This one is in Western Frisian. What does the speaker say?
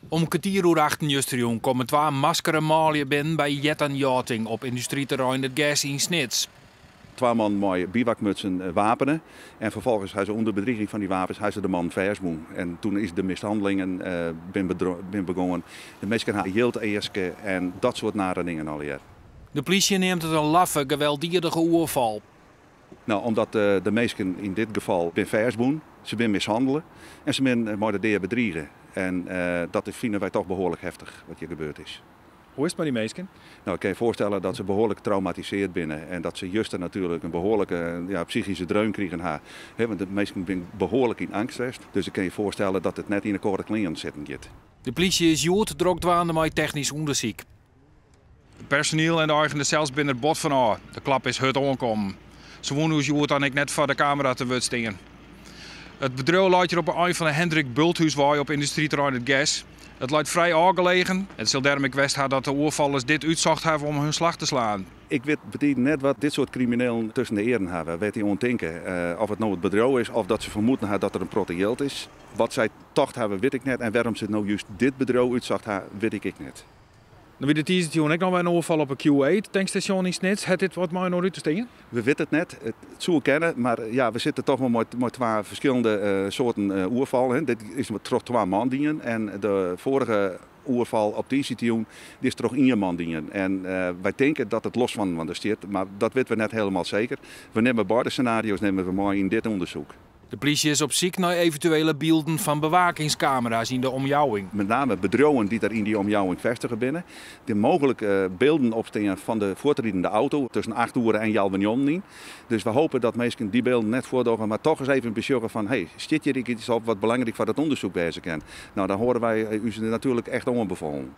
Om kertier oer achten justerjûn komme twa maskere manlju binnen by Jetten Yachting op yndustryterrein It Ges yn Snits. Twa mannen mei bivakmutsen wapene en ferfolgens ha se ûnder bedriging fan dy wapens ha se de mannen fêstbûn. En toen is de mishannelingen bin begongen. De minsken ha jild easke en dat soart nare dingen allegear. De plysje neamt it in laffe, gewelddiedige oerfal. No, omdat de minsken yn dit gefal bin fêstbûn, se bin mishannele en se bin mei de dea bedrige. En dat fine wy toch behoarlik heftich wat hjir gebeurd is. Hoe is it mei dy minsken? No, ik kin je foarstelle dat se behoarlik traumatiseard binne en dat se juster natuerlik in behoarlike, ja, psychyske dreun krigen ha. Want de minsken binne behoarlik yn eangst west. Dus ik kin je foarstelle dat it net yn de kâlde klean sitten giet. De plysje is hjoed drok dwaande mei technysk ûndersyk. It personiel en de eigener sels binne der bot fan ôf. De klap is hurd oankommen. Se woene ús hjoed dan ek net foar de kamera te wurd stean. It bedriuw leit hjir op 'e ein fan de Hendrik Bulthuiswei op yndustryterrein It Ges. It leit frij ôfgelegen. It sil dêrom ek west ha dat de oerfallers dit útsocht hawwe om hun slach te slaan. Ik wit betiden net wat dit soart kriminelen tusken de earen hawwe, wêr't dy oan tinke. Of it no it bedriuw is of dat se fermoeden ha dat der in protte jild is. Wat sy tocht hawwe wit ik net en wêrom't se no just dit bedriuw útsocht ha wit ik ek net. No wie der tiisdeitejûn ek noch wer in oerfal op in Q8 tankstasjon yn Snits. Hat dit wat mei-inoar út te stean? We witte it net. It soe kinne, mar ja, we sitte toch wol mei twa ferskillende soarten oerfallen. Dit is troch twa man dien en de foarige oerfal op tiisdeitejûn is troch ien man dien. En wy tinke dat it los fan inoar stiet, mar dat witte we net helemaal seker. We nimme beide senario's nimme we mei yn dit ûndersyk. De plysje is op syk nei eventuele bylden fan bewakingskamera's yn de omjouwing. Met name bedriuwen dy't der yn dy omjouwing festige binne, dy't mooglik bylden opstean fan de fuortridende auto tusken 8 oere en healwei njoggenen yn. Dus we hoopje dat minsken dy bylden net fuortdogge, mar toch ris even besjogge fan, hey, stiet hjir ek iets op wat belangryk foar it ûndersyk wêze kin? No, dan hâlde wy ús natuerlik echt oanbefolen.